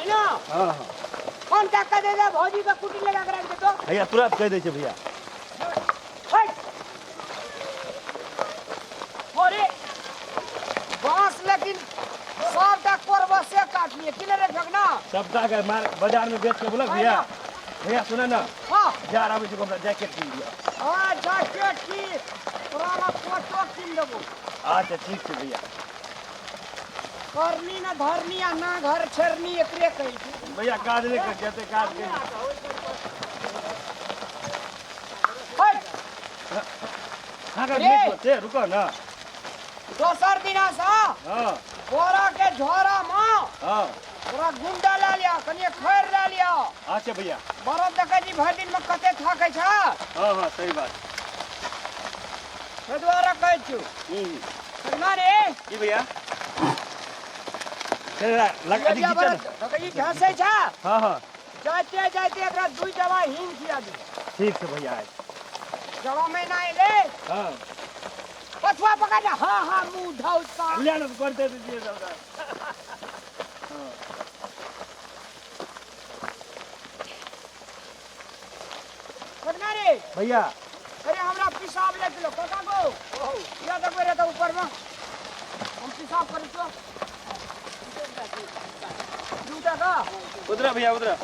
ना। हाँ हाँ। फोन का कह दे दे भौजी का कुटी लगा के रख दे तो। भैया तुरंत कह दै छै भैया। हट। अरे बांस लेकिन सबटा कोरबा से काट लिए कि रे ठगना। सबटा के मार बाजार में बेच के बोलक भैया। भैया सुन ना। हां। जा आबै छै हमरा जैकेट कीन दिअ। हां जैकेट की तोरा ला कोटो कीन देबो। अच्छा ठीक छै भैया। करनी ना धरनी आ ना घर छेरनी एकरे कहै छै। भैया काज नहि कर जेते काज के। हट। हाँ का रे। से रुको ना। दोसर दिना से हां। बोरा के झोरा में हां। तोरा गुंडा ला लिया कनिए खैर ला लिया। अच्छा भैया। बरद देखै छी भरि दिन में कते थाकै छै। हां हां सही बात। ताहि दुआरे कहै छियौ। ना रे। की भैया? लग लिया बरद देखै छी घसै छै। हां हां। जाइते जाइते एकरा दुई दवा हींग खिया दे। ठीक छै भैया। जवा महीना एलै। हां। पछुआ पकड़ ले। हां हां मुंह धौसा। ले ना करते दीजिए सबटा। पटना रे। भैया। अरे हमरा पेशाब ले गेलो काका गो। या देखबै रे तऽ ऊपर में हम पेशाब करै छियो। दू टाका। उधर भैया उधर।